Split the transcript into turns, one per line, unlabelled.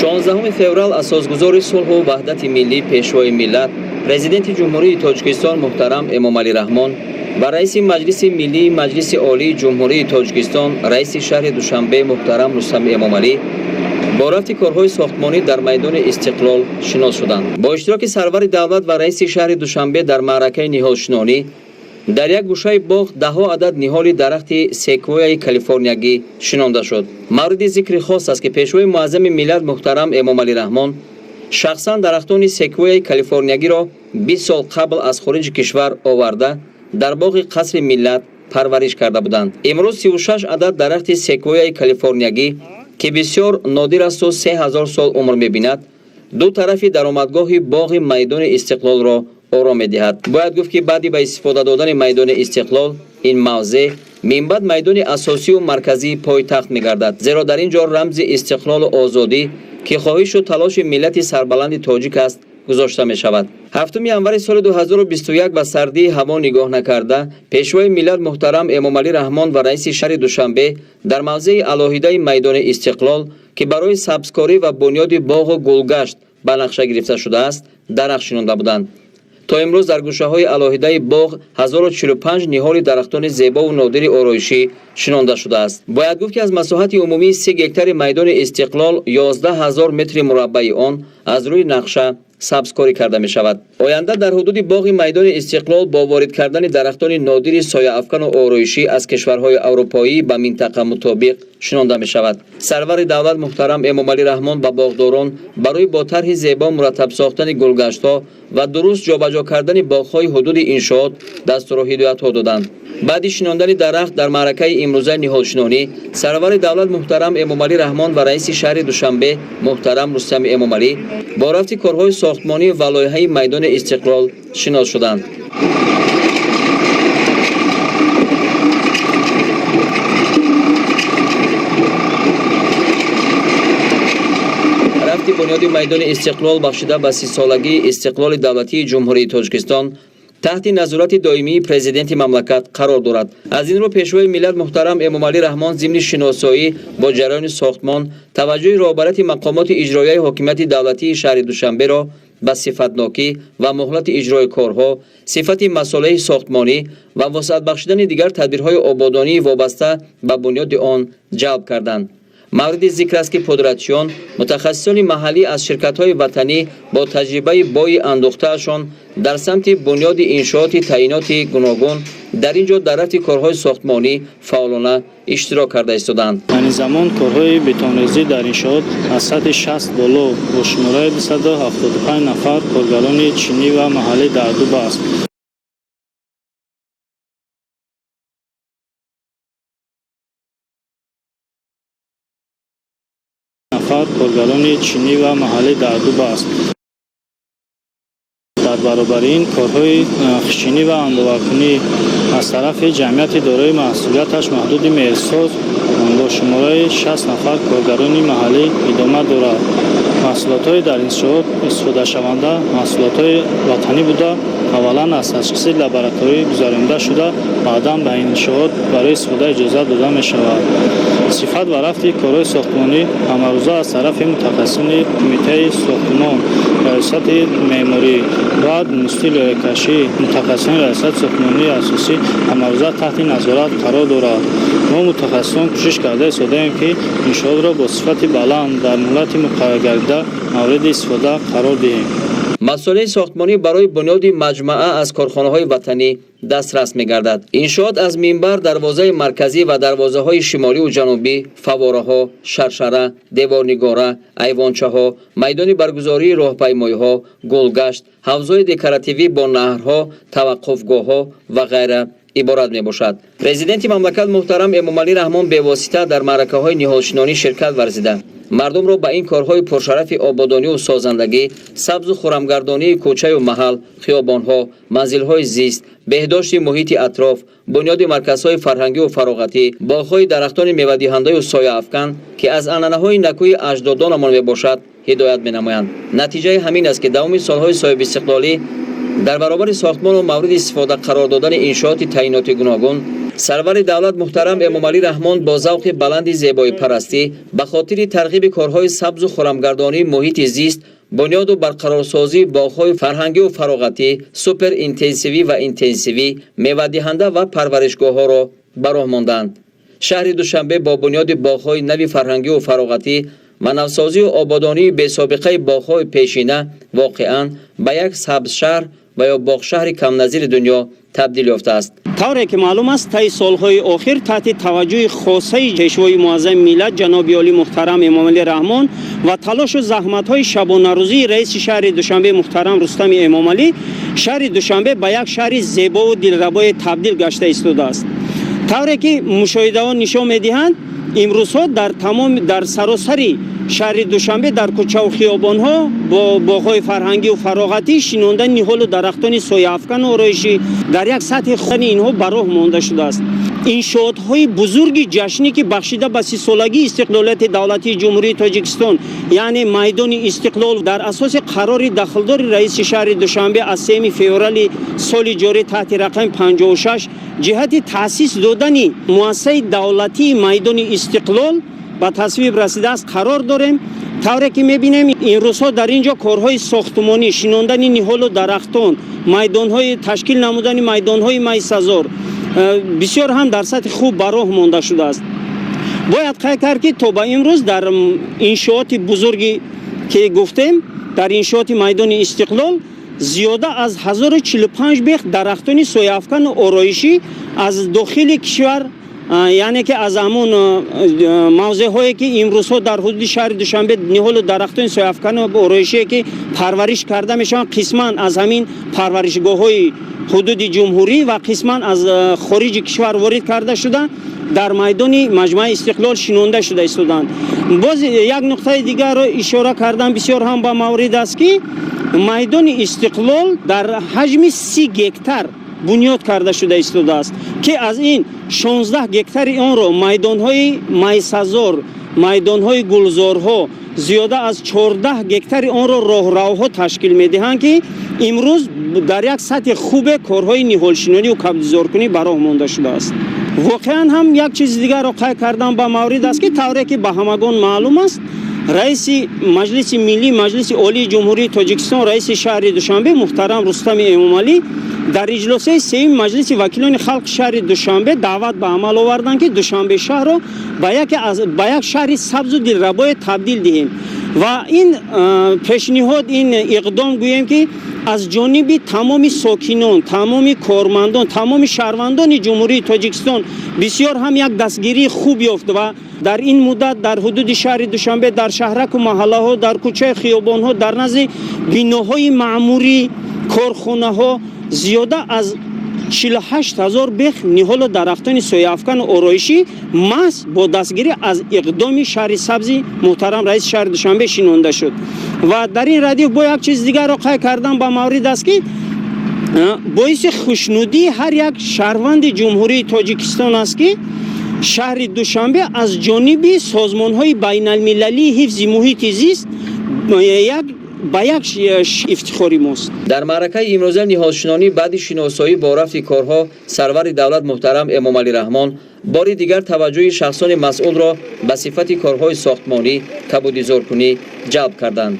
16 феврал асосгузори сулҳу ваҳдати миллӣ, Пешвои миллат, Президенти Ҷумҳурии Тоҷикистон муҳтарам Эмомалӣ Раҳмон ва раиси Маҷлиси Миллии Маҷлиси Олии Ҷумҳурии Тоҷикистон, раиси шаҳри Душанбе муҳтарам Рустам Эмомалӣ бо рафти корҳои сохтмонӣ дар майдони Истиқлол шинос шуданд. Бо иштироки сарвари давлат ва раиси шаҳри Душанбе дар маъракаи ниҳолшинонӣ дар як гӯшаи боғ даҳҳо адад ниҳоли дарахти секвояи калифорниягӣ шинонда шуд. Мавриди зикри хос аст, ки Пешвои муаззами миллат муҳтарам Эмомалӣ Раҳмон шахсан дарахтони секвояи калифорниягиро 20 сол қабл аз хориҷи кишвар оварда, дар боғи Қасри Миллат парвариш карда буданд. Имрӯз 36 адад дарахти секвояи калифорниягӣ, ки бисёр нодир асту 3000 сол умр мебинад, ду тарафи даромадгоҳи боғи майдони Истиқлолро ором медиҳад. Бояд гуфт, ки баъди ба истифода додани майдони Истиқлол ин мавзеъ минбаъд майдони асосию марказии пойтахт мегардад, зеро дар ин ҷо рамзи истиқлолу озодӣ, ки хоҳишу талоши миллати сарбаланди тоҷик аст, гузошта мешавад. 7 январи соли 2021 ба сардии ҳаво нигоҳ накарда, Пешвои миллат муҳтарам Эмомалӣ Раҳмон ва раиси шаҳри Душанбе дар мавзеи алоҳидаи майдони Истиқлол, ки барои сабзкорӣ ва бунёди боғу гулгашт ба нақша гирифта шудааст, дарахт шинонда буданд. То имрӯз дар гӯшаҳои алоҳидаи боғ 1045 ниҳоли дарахтони зебову нодири ороишӣ шинонда шудааст. Бояд гуфт, ки аз масоҳати умумии 30 гектари майдони Истиқлол 11 ҳазор метри мураббаи он аз рӯи нақша сабзкорӣ карда мешавад. Оянда дар ҳудуди боғи майдони Истиқлол бо ворид кардани дарахтони нодири сояафкану ороишӣ аз кишварҳои аврупоӣ ба минтақа мутобиқ шинонда мешавад. Сарвари давлат муҳтарам Эмомалӣ Раҳмон ба боғдорон барои бо тарҳи зебо мураттаб сохтани гулгаштҳо ва дуруст ҷобаҷо кардани боғҳои ҳудуди иншоот дастуру ҳидоятҳо доданд. Баъди шинондани дарахт дар маъракаи имрӯзаи ниҳолшинонӣ сарвари давлат муҳтарам Эмомалӣ Раҳмон ва раиси шаҳри Душанбе муҳтарам Рустами Эмомалӣ бо рафти корҳои сохтмонӣ ва лоиҳаи майдони Истиқлол шинос шуданд. Рафти бунёди майдони Истиқлол, бахшида ба 30-солагии истиқлоли давлатии Ҷумҳурии Тоҷикистон, таҳти назорати доимии Президенти мамлакат қарор дорад. Аз ин рӯ Пешвои миллат муҳтарам Эмомалӣ Раҳмон зимни шиносоӣ бо ҷараёни сохтмон таваҷҷӯҳи роҳбарияти мақомоти иҷроияи ҳокимияти давлатии шаҳри Душанберо ба сифатнокӣ ва муҳлати иҷрои корҳо, сифати масолеҳи сохтмонӣ ва вусъат бахшидани дигар тадбирҳои ободонии вобаста ба бунёди он ҷалб карданд. Мавриди зикр аст, ки пудратчиён, мутахассисони маҳаллӣ аз ширкатҳои ватанӣ бо таҷрибаи бои андӯхтаашон дар самти бунёди иншооти таъиноти гуногун дар ин ҷо дар рафти корҳои сохтмонӣ фаъолона иштирок карда истодаанд.
Айни замон корҳои бетонрезӣ дар иншоот аз сатҳи 60 боло бо шумораи 275 нафар коргарони чинӣ ва маҳаллӣ дар ду баст нафар коргарони чинӣ ва маҳаллӣ дар ду баст. Дар баробари ин корҳои хишчинӣ ва андоваркунӣ аз тарафи ҷамъияти дорои масъулияташ маҳдуди Меҳрсоз бо шумораи 60 нафар коргарони маҳаллӣ идома дорад. Маҳсулотҳои дар иншоот истифодашаванда маҳсулотҳои ватанӣ буда, аввалан аз ташхиси лабораторӣ гузаронида шуда, баъдан ба иншоот барои истифода иҷозат дода мешавад. Сифат ва рафти корҳои сохтмонӣ ҳамарӯза аз тарафи мутахассисони Кумитаи сохтмон, Раёсати меъморӣ ва институти лоиҳакашӣ, мутахассисони Раёсати сохтмонии асосӣ ҳамарӯза таҳти назорат қарор дорад. Мо, мутахассисон, кӯшиш карда истодаем, ки иншоотро бо сифати баланд дар муҳлати муқарраргардида мавриди истифода қарор диҳем.
Масолеҳи сохтмонӣ барои бунёди маҷмаа аз корхонаҳои ватанӣ дастрас мегардад. Иншоот аз минбар, дарвозаи марказӣ ва дарвозаҳои шимоливу ҷанубӣ, фаввораҳо, шаршара, деворнигора, айвончаҳо, майдони баргузории роҳпаймоиҳо, гулгашт, ҳавзҳои декоративӣ бо наҳрҳо, таваққуфгоҳҳо ва ғайра иборат мебошад. Президенти мамлакат муҳтарам Эмомалӣ Раҳмон бевосита дар маъракаҳои ниҳолшинонӣ ширкат варзида, мардумро ба ин корҳои пуршарафи ободониву созандагӣ, сабзу хурамгардонии кӯчаю маҳал, хиёбонҳо, манзилҳои зист, беҳдошти муҳити атроф, бунёди марказҳои фарҳангиву фароғатӣ, боғҳои дарахтони мевадиҳандаю сояафкан, ки аз анъанаҳои накӯи аҷдодонамон мебошад, ҳидоят менамоянд. Натиҷаи ҳамин аст, ки давоми солҳои соҳибистиқлолӣ дар баробари сохтмону мавриди истифода қарор додани иншооти таъиноти гуногун Сарвари давлат муҳтарам Эмомалӣ Раҳмон бо завқи баланди зебоипарастӣ ба хотири тарғиби корҳои сабзу хурамгардонии муҳити зист, бунёду барқарорсозии боғҳои фарҳангию фароғатӣ, суперинтенсивӣ ва интенсивӣ, мевадиҳанда ва парваришгоҳҳоро ба роҳ монданд. Шаҳри Душанбе бо бунёди боғҳои нави фарҳангию фароғатӣ ва навсозию ободонии бесобиқаи боғҳои пешина воқеан ба як сабзшаҳр ва ё боғшаҳри камназири дунё табдил ёфтааст.
Тавре ки маълум аст, таи солҳои охир таҳти таваҷҷӯҳи хосаи Пешвои муаззами миллат ҷаноби олӣ муҳтарам Эмомалӣ Раҳмон ва талошу заҳматҳои шабонарӯзии раиси шаҳри Душанбе муҳтарам Рустами Эмомалӣ, шаҳри Душанбе ба як шаҳри зебову дилрабое табдил гашта истодааст. Тавре ки мушоҳидаҳо нишон медиҳанд, имрӯзҳо дар тамоми, дар саросари шаҳри Душанбе, дар кӯчаву хиёбонҳо бо боғҳои фарҳангию фароғатӣ шинондани ниҳолу дарахтони сояафкану ороишӣ дар як сатҳи хуни инҳо ба роҳ монда шудааст. Иншоотҳои бузурги ҷашнӣ, ки бахшида ба 30-солагии истиқлолияти давлатии Ҷумҳурии Тоҷикистон, яъне майдони Истиқлол, дар асоси қарори дахлдори раиси шаҳри Душанбе аз 3 феврали соли ҷорӣ таҳти рақами 56 ҷиҳати таъсис додани муассисаи давлатии майдони Истиқлол ба тасвиб расидааст, қарор дорем. Тавре ки мебинем, имрӯзҳо дар ин ҷо корҳои сохтмонӣ, шинондани ниҳолу дарахтон, майдонҳои ташкил намудани майдонҳои майсазор бисёр ҳам дар сатҳи хуб ба роҳ монда шудааст. Бояд қайд кард, ки то ба имрӯз дар иншооти бузурге ки гуфтем, дар иншооти майдони Истиқлол зиёда аз 1045 бех дарахтони сояафкану ороишӣ аз дохили кишвар, яъне ки аз ҳамон мавзеъҳое, ки имрӯзҳо дар ҳудуди шаҳри Душанбе ниҳолу дарахтони сояафкану ороишие ки парвариш карда мешаванд, қисман аз ҳамин парваришгоҳҳои ҳудуди ҷумҳурӣ ва қисман аз хориҷи кишвар ворид карда шуда, дар майдони маҷмӯаи Истиқлол шинонда шуда истоданд. Боз як нуқтаи дигарро ишора кардан бисёр ҳам ба маврид аст, ки майдони Истиқлол дар ҳаҷми 30 гектар бунёд карда шуда истодааст, ки аз ин 16 гектари онро майдонҳои майсазор, майдонҳои гулзорҳо, зиёда аз 14 гектари онро роҳравҳо ташкил медиҳанд, ки имрӯз дар як сатҳи хубе корҳои ниҳолшинонию кабдизоркунӣ ба роҳ монда шудааст. Воқеан ҳам як чизи дигарро қайд кардан ба маврид аст, ки тавре ки ба ҳамагон маълум аст, раиси Маҷлиси Миллӣ Маҷлиси Олии Ҷумҳурии Тоҷикистон, раиси шаҳри Душанбе муҳтарам Рустами Эмомалӣ дар иҷлосияи сеюми Маҷлиси вакилони халқи шаҳри Душанбе даъват ба амал оварданд, ки Душанбе шаҳрро ба як шаҳри сабзу дилрабое табдил диҳем. Ва ин пешниҳод, ин иқдом, гӯем ки аз ҷониби тамоми сокинон, тамоми кормандон, тамоми шаҳрвандони Ҷумҳурии Тоҷикистон бисёр ҳам як дастгирии хуб ёфт. Ва дар ин муддат дар ҳудуди шаҳри Душанбе, дар шаҳраку маҳаллаҳо, дар кӯчаи хиёбонҳо, дар назди биноҳои маъмурӣ, корхонаҳо зиёда аз 48 ҳазор бех ниҳолу дарахтони сояафкану ороишӣ маҳз бо дастгирӣ аз иқдоми шаҳри сабзи муҳтарам раиси шаҳри Душанбе шинонда шуд. Ва дар ин радиф бо як чизи дигарро қайд кардан ба маврид аст, ки боиси хушнудии ҳар як шаҳрванди Ҷумҳурии Тоҷикистон аст, ки шаҳри Душанбе аз ҷониби созмонҳои байналмилалии ҳифзи муҳити зист як ба як ифтихори мост.
Дар маъракаи имрӯза ниҳолшинонӣ, баъди шиносоӣ бо рафти корҳо, сарвари давлат муҳтарам Эмомалӣ Раҳмон бори дигар таваҷҷӯҳи шахсони масъулро ба сифати корҳои сохтмонӣ, кабудизоркунӣ ҷалб карданд.